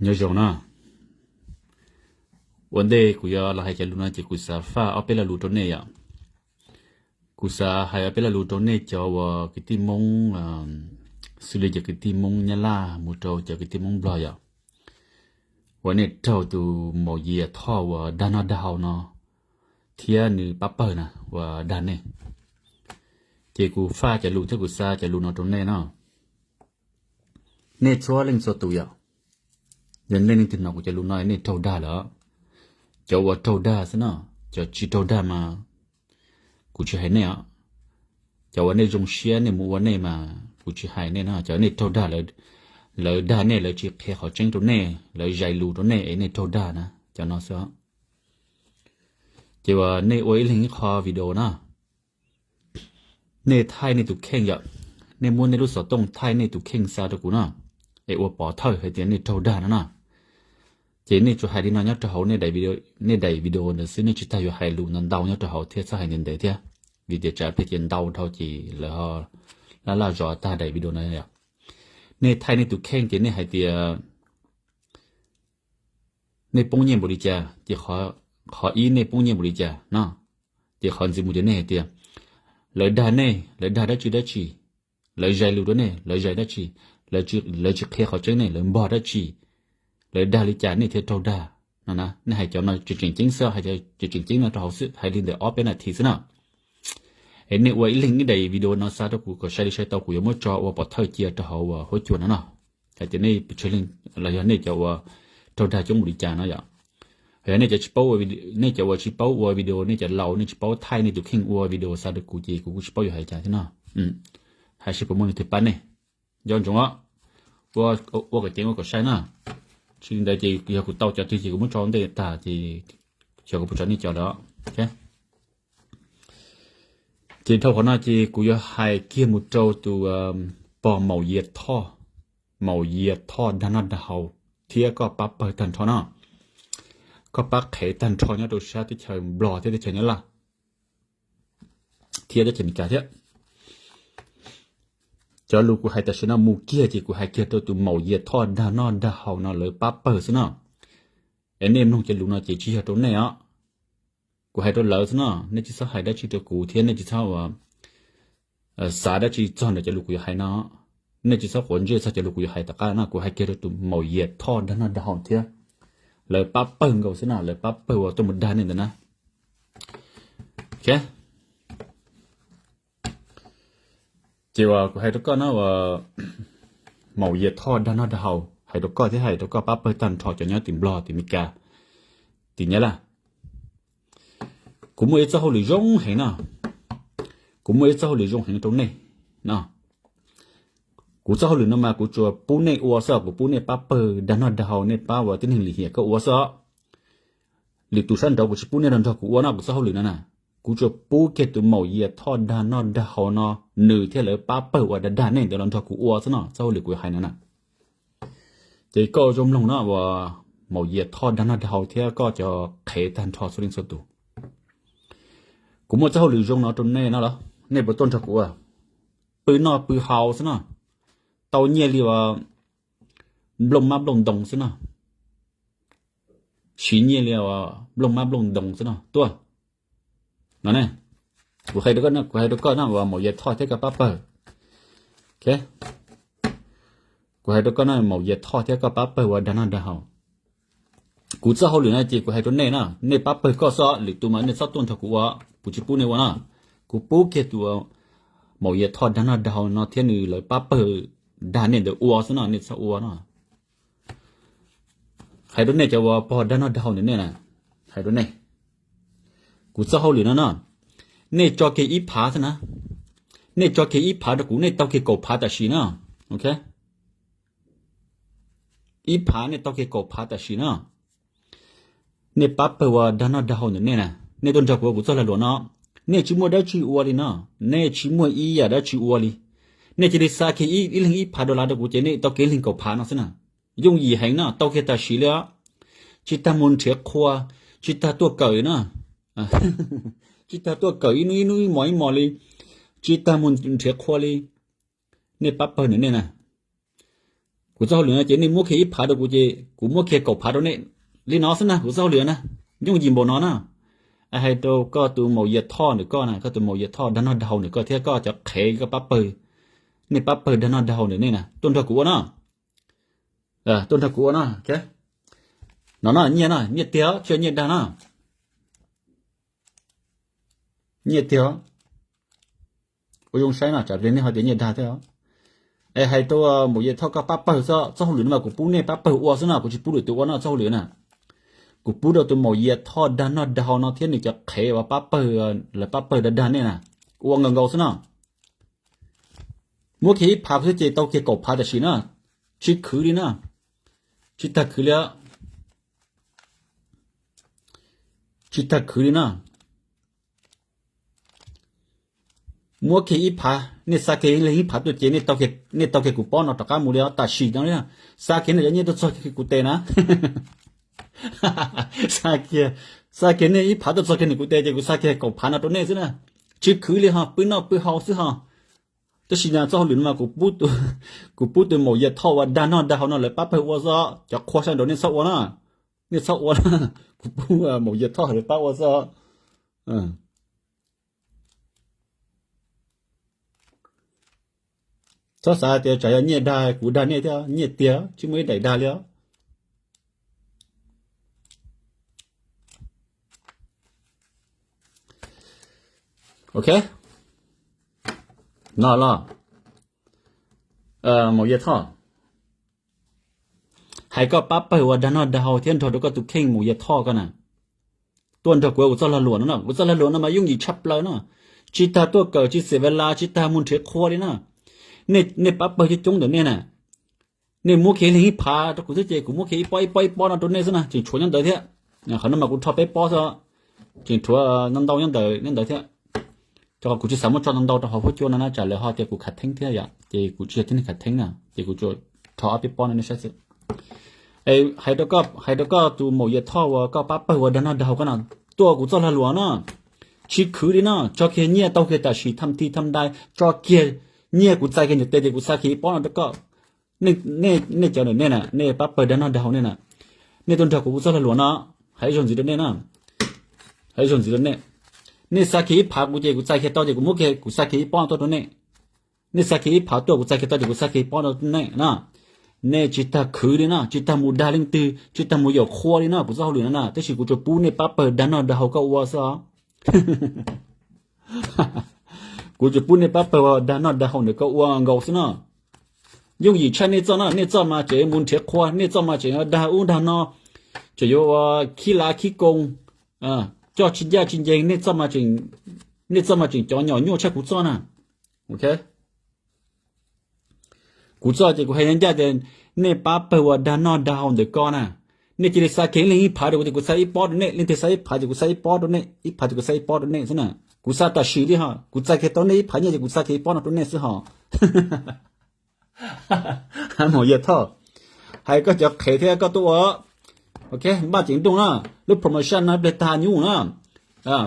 Nyob zoo na, ua ntej kuv yuav los hais cov lus no ces kuv xav faj ob peb lo lus rau nej yom. Kuv xav hais ob peb lo lus rau nej cov uas kwv tij Hmoob, xws li cov kwv tij Hmoob Nyab Laj mus rau cov kwv tij Hmoob Nplog yom, uas nej raug tus maum yias thoj uas dag noj dag haus no thiab nws pab pawg na uas dag nej. Ces kuv faj cov lus thiab kuv xa cov lus no rau nej no. Nej txhua leej txhua tus yom, yog nej leej twg hnov kuv cov lus no nej raug dag lawm. Cov uas raug dag xwb no, cov tsis raug dag mas kuv tsis hais nej os. Cov uas nej zoo siab nej mus ua nej mas kuv tsis hais nej no. Cov nej raug dag, lawv dag nej, lawv tsis qhia qhov tseeb rau nej, lawv zais lus rau nej es nej raug dag na, cov no xwb. Ces uas nej ua ib leeg ib qho video na, nej thaij nej tus kheej yom, nej muab nej lub xov tooj thaij nej tus kheej xa rau kuv no, es ua pov thawj hais tias nej raug dag no na. Ces nej tsuas hais li no nyob rau hauv nej daim video ntawd xwb, nej tsis tas yuav hais lus ntau ntau nyob rau hauv thiab txhob hais ntev ntev thiab, vim tias tsam pliag ces ntau dhau ces lawv ho laj laj zov tag daim video no yom. Nej thaij nej tus kheej ces nej hais tias nej poob nyiaj npaum li cas ces qhov ib nej poob nyiaj npaum li cas no, ces qhov ntxiv mus ces nej hais tias lawv dag nej, lawv dag dab tsi dab tsi, lawv zais lus rau nej, lawv zais dab tsi, lawv tsis qhia qhov tseeb nej, lawv npog dab tsi, lawv dag li cas nej thiaj raug dag no na. Nej hais cov no tseem tseem ceeb xwb, hais cov tseem tseem ceeb no rau hauv xwb, hais li ntawm ob peb nas this xwb na. Es nej ua ib leeg ib daim video no xa rau kuv kom sai li sai tau, kuv yuav muab tso ua pov thawj cia rau hauv huab cua no no, hais tias nej pes tsawg leej los yog nej cov uas raug dag coob npaum li cas no yom. Yog nej cov tsis paub, nej cov uas tsis paub ua video, nej cov laus nej tsis paub thaij nej tus kheej ua video xa rau kuv ces kuv kuj tsis paub yuav hais cas thiab no. Hais seb puas muaj leej twg pab nej. Nco ntsoov os, ua kom ceev ua kom sai na. Tsis li ntawd ces yog kuv tau cov twg ces kuv muab tso ua ntej tag ces xyov kuv puas tso nej cov lawm. Ces dhau qhov no ces kuv yuav hais kiag mus rau tus pog maum yias thoj, maum yias thoj dag noj dag haus thiab koj pab pawg tag nrho no. Koj pab qhev tag nrho nyob rau sab teb chaws Nplog thiab teb chaws Nyab Laj thiab teb chaws Amelikas thiab. Cov lus kuv hais tam sim no mus kiag ces kuv hais kiag rau tus maum yias thoj dag noj dag haus no lawv pab pawg xwb no. Es nej mloog cov lus no ces tsis yog rau nej os. Kuv hais rau lawv xwb no, nej tsis txhob hais dab tsi rau kuv thiab nej tsis txhob ua xav dab tsi txog ntawm cov lus kuv yuav hais no. Nej tsis txhob quav ntsej txog cov lus kuv yuav hais tom qab no, kuv hais kiag rau tus maum yias thoj dag noj dag haus thiab lawv pab pawg nkaus xwb no, lawv pab pawg uas tuaj mus dag nej ntawd na. Ces uas kuv hais rau koj no uas maum yias thoj dag noj dag haus, hais rau koj thiab hais rau koj pab pawg tag nrho cov nyob tim Nplog, tim Amelikas, tim Nyab Laj. Kuv muaj ib txoj hauj lwm zoo heev no. Kuv muaj ib txoj hauj lwm zoo heev rau nej no. Kuv txoj hauj lwm no mas kuv tsuas pub nej ua xwb, kuv pub nej pab pawg dag noj dag haus, nej pab ua tib neeg lim hiam koj ua xwb. Lwm tus sab nraud kuv tsis pub nej los nrog kuv ua no, kuv txoj hauj lwm no na. Kuv tsuas pub kiag tus maum yias thoj dag noj dag haus no, nws thiab lawv pab pawg uas dag dag nej ntawd los nrog kuv ua xwb no, txoj hauj lwm kuv hais no na. Ces koj zoo mloog no uas maum yias thoj dag noj dag haus thiab koj cov qhev tag nrho txhua leej txhua tus. Kuv muaj txoj hauj lwm zoo no rau nej no los nej puas tuaj nrog kuv ua? Pw noj pw haus xwb no, tau nyiaj li uas nplooj mab nplooj ntoo xwb no, siv nyiaj li uas nplooj mab nplooj ntoo xwb no tuaj no ne. Kuv hais rau koj no, kuv hais rau koj no uas maum yias thoj thiab koj pab pawg. Kuv hais rau koj no maum yias thoj thiab koj pab pawg uas dag noj dag haus. Kuv txoj hauj lwm no ces kuv hais rau nej na, nej pab pawg koj xwb, lwm tus mas nej txhob tuaj nrog kuv ua, kuv tsis pub nej ua na. Kuv pub kiag tus maum yias thoj dag noj dag haus no thiab nws lawv pab pawg dag nej ntawd ua xwb no, nej txhob ua no. Hais rau nej cov uas pog dag noj dag haus ntawm nej na, hais rau nej, kuv txoj hauj lwm no no, nej tso kiag ib phav xwb na, nej tso kiag ib phav rau kuv, nej tau kiag kaum phav tam sim na, ok, ib phav nej tau kiag kaum phav tam sim na. Nej pab pawg uas dag noj dag haus ntawm nej na, nej tuaj nrog kuv ua kuv txoj lag luam no, nej tsis muaj dab tsi ua li no, nej tsis muaj ib yam dab tsi ua li. Nej cia li xa kiag ib leeg ib phav dollar rau kuv ces nej tau kiag ib leeg kaum phav no xwb na. Yooj yim heev no, tau kiag tam sim li os. Tsis tas mus nrhiav qhua, tsis tas tuaj kawm na, tsis tas tuaj kawm ib hnub ib hnub ib hmos ib hmos li, tsis tas mus nrhiav qhua li. Nej pab pawg ntawm nej na, kuv Kuv txoj hauj lwm no ces nej muab kiag ib phav rau kuv ces kuv muab kiag kaum phav rau nej. Li no xwb na, kuv txoj hauj lwm na, yooj yim npaum no na. Hais rau koj tus maum Yias Thoj ntawm koj na, koj tus maum Yias Thoj dag noj dag haus ntawm koj thiab koj cov qhev koj pab pawg, nej pab pawg dag noj dag haus ntawm nej na, tuaj nrog kuv ua no. Tuaj nrog kuv ua no. No no, nyiaj no, nyiaj tiag, tsis nyiaj dag no. Nyiaj tiag. Ua zoo saib no, tsam pliag nej ho tias nyiaj dag thiab. Es hais rau maum Yias Thoj koj pab pawg xwb, txoj hauj lwm no mas kuv pub nej pab pawg ua xwb no, kuv tsis pub lwm tus ua no txoj hauj lwm na. Kuv pub rau tus maum Yias Thoj dag noj dag haus no thiab nws cov qhev uas pab pawg, lawv pab pawg dag dag nej na, ua nkaus nkaus xwb no. Muab kiag ib phav xwb ces tau kiag kaum phav tam sim na, tsis khwv li na, tsis tag khwv li, tsis tag khwv li na. Muab kiag ib phav, nej xa kiag leej ib phav tuaj ces nej tau kiag kuv pob no rov qab mus li os, tam sim no li. Xa kiag nej cov nyiaj tuaj txog kiag kuv tes na. Xa kiag, xa kiag nej ib phav tuaj txog kiag kuv tes ces kuv xa kiag kaum phav no rau nej xwb na. Tsis khwv li ho, pw noj pw haus xwb ho. Tab sis txoj hauj lwm no mas kuv pub tus maum Yias Thoj uas dag noj dag haus no lawv pab pawg ua xwb, cov qhua sab nraud nej txhob ua na. Nej txhob ua, kuv pub maum Yias Thoj lawv pab ua xwb. Txhob xav tias tsam yog nyiaj dag kuv dag nej thiab, nyiaj tiag tsis muaj ib daim dag li os. Ok, no los, maum Yias Thoj, hais koj pab pawg uas dag noj dag haus thiab nrog rau koj tus kheej maum Yias Thoj koj na, tuaj nrog kuv ua kuv txoj lag luam no, kuv txoj lag luam no mas yooj yim tshaj plaws no, tsis tas tuaj kawm tsis xes ves las, tsis tas mus nrhiav qhua li na. Nej pab pawg coob coob ntawm nej na, nej muab kiag leej ib phav rau kuv xwb ces kuv muab kiag ib pob ib pob ib pob no rau nej xwb na, tseem tshuav nyob ntawd thiab. Qhov no mas kuv rho peb pob xwb, tseem tshuav ntau ntau nyob ntawd thiab. Rau qhov kuv tsis xav muab tso ntau ntau rau hauv huab cua no na, tsam lawv ho tias kuv khav theeb thiab yom, ces kuv tsis yog tib neeg khav theeb na, ces kuv tsuas rho ob peb pob no nej saib xwb. Hais rau koj tus maum Yias Thoj uas koj pab pawg uas dag noj dag haus koj no, tuaj kuv txoj lag luam no, tsis khwv li no, tso kiag nyiaj tau kiag tam sim tham ti tham dai, tso kiag nyiaj kuv txais kiag nram tes ces kuv xa kiag ib pob no rau koj. Nej cov ntawm nej na, nej pab pawg dag noj dag haus nej na, nej tuaj nrog kuv ua txoj lag luam no, hais ib zaug ntxiv rau nej na, hais ib zaug ntxiv rau nej. Nej xa kiag ib phav kuv ces kuv txais kiag tau ces kuv muab kiag, kuv xa kiag ib pob no tuaj rau nej. Nej xa kiag ib phav tuaj kuv txais kiag tau ces kuv xa kiag ib pob no rau nej na. Nej tsis tag khwv li na, tsis tag mus dag leej twg, tsis tag mus yaum qhua li na, kuv txoj hauj lwm no na, tab sis kuv tsuas pub nej pab pawg dag noj dag haus koj ua xwb os. Kuv tsuas pub nej pab pawg dag noj dag haus ntawm koj ua nkaus xwb no. Yooj yim tshaj nej txoj no, nej txoj mas tseem mus nrhiav qhua, nej txoj mas tseem dag ub dag no, tseem yuav ua khib lav khib koo, coj tsis ncaj tsis ncees, nej txoj mas tseem cov nyom nyuaj tshaj kuv txoj na. Kuv txoj ces kuv hais ncaj ncaj tias nej pab pawg uas dag noj dag haus ntawm koj na, nej cia li xa kiag leej ib phav rau kuv ces kuv xa ib pob rau nej, leej twg xa ib phav ces kuv xa ib pob rau nej, ib phav ces kuv xa ib pob rau nej xwb na. Kuv xa tam sim li ho, kuv txais kiag tau nej ib phav nyiaj ces kuv xa kiag ib pob no rau nej xwb ho. Maum Yias Thoj, hais koj cov qhev thiab koj tuaj ua. Ok, npaj ceev nrooj na, lub promotion no pliag tag nyuj na.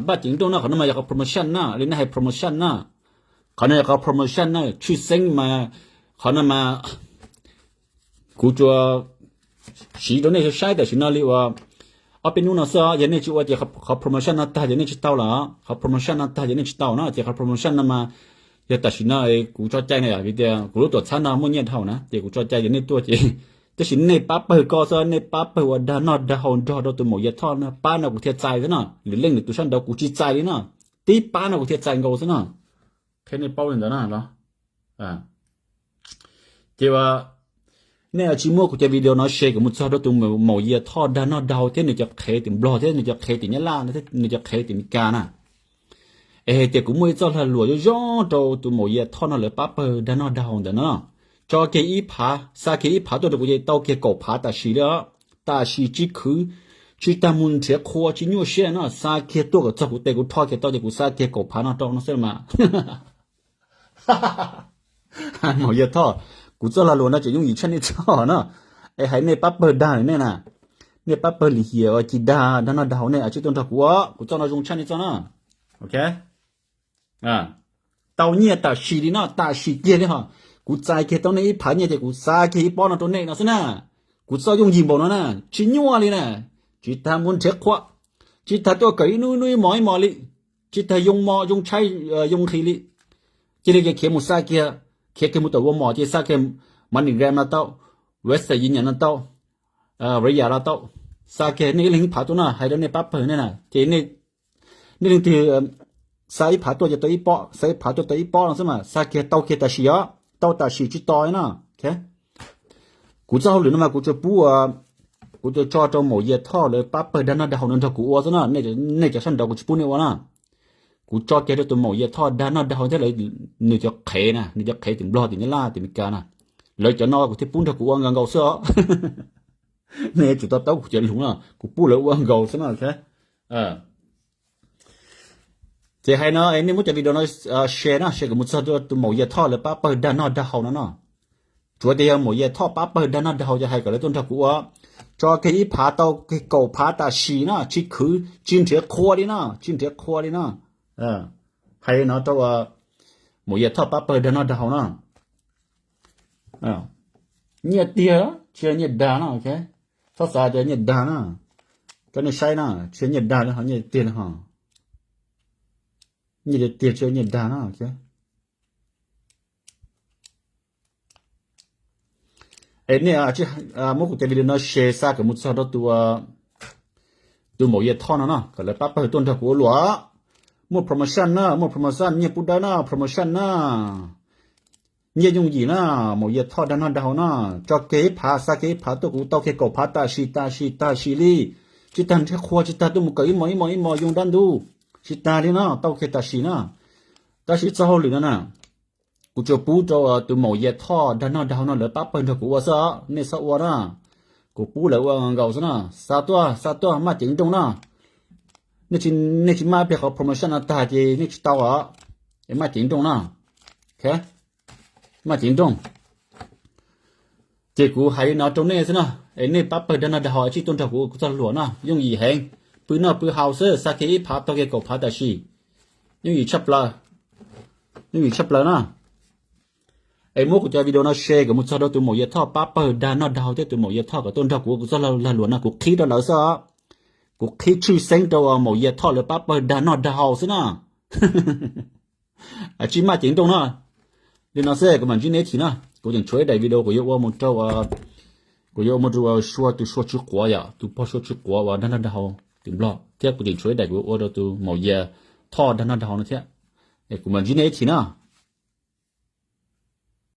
Npaj ceev nrooj na, qhov no mas yog qhov promotion na, li nej hais promotion na. Qhov no yog qhov promotion na, tshwj xeeb mas qhov no mas kuv tsuas siv rau nej saib tam sim no li uas ob peb hnub no xwb, yog nej tsis ua ces qhov promotion no tag ces nej tsis tau lawm, qhov promotion no tag ces nej tsis tau na, ces qhov promotion no mas yog tam sim no kuv tso cai na, vim tias kuv lub tuam txhab no muaj nyiaj dhau na, ces kuv tso cai ces nej tuaj ces, tab sis nej pab pawg ko xwb, nej pab pawg uas dag noj dag haus nrog rau tus maum Yias Thoj no, pab no kuv thiaj txais xwb no, lwm leej lwm tus sab nraud kuv tsis txais li no, tib pab no kuv thiaj txais nkaus xwb no. Qhia nej paub li ntawd na los. Ces nej tsis muab kuv cov video no share kom mus txog rau tus maum Yias Thoj dag noj dag haus thiab nws cov qhev tim Nplog thiab nws cov qhev tim Nyab Laj thiab nws cov qhev tim Meskas na. Es hais tias kuv muaj ib txoj lag luam zoo zoo rau tus maum Yias Thoj no lawv pab pawg dag noj dag haus ntawm no, tso kiag ib phav, xa kiag ib phav tuaj rau kuv ces tau kiag kaum phav tam sim li os. Tam sim tsis khwv, tsis tag mus nrhiav qhua tsis nyuaj siab no, xa kiag tuaj kom txog kuv tes kuv rho kiag tau ces kuv xa kiag kaum phav no rau no xwb mas. Maum Yias Thoj, kuv txoj lag luam no tseem yooj yim tshaj nej txoj no. Es hais nej pab pawg dag nej na, nej pab pawg lim hiam uas ci dag dag noj dag haus nej tsis tuaj nrog kuv, kuv txoj no zoo tshaj nej txoj na. Ok, tau nyiaj tam sim li no, tam sim kiag li ho. Kuv txais kiag tau nej ib phav nyiaj ces kuv xa kiag ib pob no rau nej no xwb na. Kuv txoj yooj yim npaum no na, tsis nyuaj li na. Tsis tas mus nrhiav qhua, tsis tas tuaj kawm ib hnub ib hnub ib mos ib mos li, tsis tas yoo mos yoo tshaib yoo nqhis li. Cia li khiav mus xa kiag, khiav kiag mus tom Walmart ces xa kiag MoneyGram no tau, Western Union no tau, Ria no tau. Xa kiag nej ib leeg ib phav tuaj no, hais rau nej pab pawg nej na ces nej leej twg xa ib phav tuaj ces tau ib pob, xa ib phav tuaj tau ib pob no xwb mas xa kiag tau kiag tam sim os, tau tam sim tsis tos na. Kuv txoj hauj lwm no mas kuv tsuas pub, kuv tsuas tso rau Maum Yias Thoj lawv pab pawg dag noj dag haus no nrog kuv ua xwb na. Nej cov sab nraud kuv tsis pub nej ua na. Kuv tso kiag rau tus Maum Yias Thoj dag noj dag haus thiab lawv, nws cov qhev na, nws cov qhev tim Nplog, tim Nyab Laj, tim Amelikas na. Lawv cov no kuv thiaj pub nrog kuv ua nkaus nkaus xwb os. Nej yuav tsum to taub kuv cov lus na, kuv pub lawv ua nkaus xwb na. Ces hais no nej muab cov video no share na, share kom mus txog rau tus Maum Yias Thoj lawv pab pawg dag noj dag haus no no. Tsuav tias yog Maum Yias Thoj pab pawg dag noj dag haus ces hais kom lawv tuaj nrog kuv ua, tso kiag ib phav tau kiag kaum phav tam sim na, tsis khwv tsis nrhiav qhua li na, tsis nrhiav qhua li na. Hais no rau Maum Yias Thoj pab pawg dag noj dag haus na. Nyiaj tiag tsis yog nyiaj dag na. Txhob xav tias nyiaj dag na, cov nej saib na, tsis yog nyiaj dag li ho, nyiaj tiag li ho. Nyiaj tiag tiag tsis yog nyiaj dag na. Es nej muab kuv cov video no share xa kom mus txog rau tus Maum Yias Thoj no no, kom lawv pab pawg tuaj nrog kuv ua luam. Muaj promotion na, muaj promotion, nyiaj pub dawb na, promotion na. Nyiaj yooj yim na, Maum Yias Thoj dag noj dag haus na. Tso kiag ib phav, xa kiag ib phav tuaj, kuv tau kiag kaum phav tam sim, tam sim, tam sim li. Tsis tas nrhiav qhua, tsis tas tuaj mus kawm ib mos ib mos ib mos yoo dab ntub, tsis tas li no, tau kiag tam sim na. Tab sis txoj hauj lwm no na, kuv tsuas pub rau tus Maum Yias Thoj dag noj dag haus no lawv pab pawg nrog kuv ua xwb os, nej txhob ua na. Kuv pub lawv ua nkaus xwb na. Xa tuaj, xa tuaj, maj ceev nrooj na. Nej tsis maj pliag qhov promotion no tag ces nej tsis tau os. Es maj ceev nrooj na. Maj ceev nrooj. Ces kuv hais li no rau nej xwb na, es nej pab pawg dag noj dag haus es tsij tuaj nrog kuv, kuv txoj luam no yooj yim heev, pw noj pw haus xwb, xa kiag ib phav tau kiag kaum phav tam sim. Yooj yim tshaj plaws, yooj yim tshaj plaws na. Es muab kuv cov video no share kom mus txog rau tus Maum Yias Thoj pab pawg dag noj dag haus thiab tus Maum Yias Thoj kom tuaj nrog kuv, kuv txoj lag luam no kuv qhib rau lawv xwb os. Kuv qhib tshwj xeeb rau Maum Yias Thoj lawv pab pawg dag noj dag haus xwb na. Tsij maj ceev nrooj na. Li no xwb kuv mam ntsib nej ib chim na. Kuv tseem tshuav ib daim video kuv yuav ua mus rau, kuv yuav ua mus rau sua, tus sua tswv quav yom, tus pog sua tswv quav uas dag noj dag haus tim Nplog thiab kuv tseem tshuav ib daim kuv yuav ua rau tus Maum Yias Thoj dag noj dag haus no thiab. Kuv mam ntsib nej ib chim na.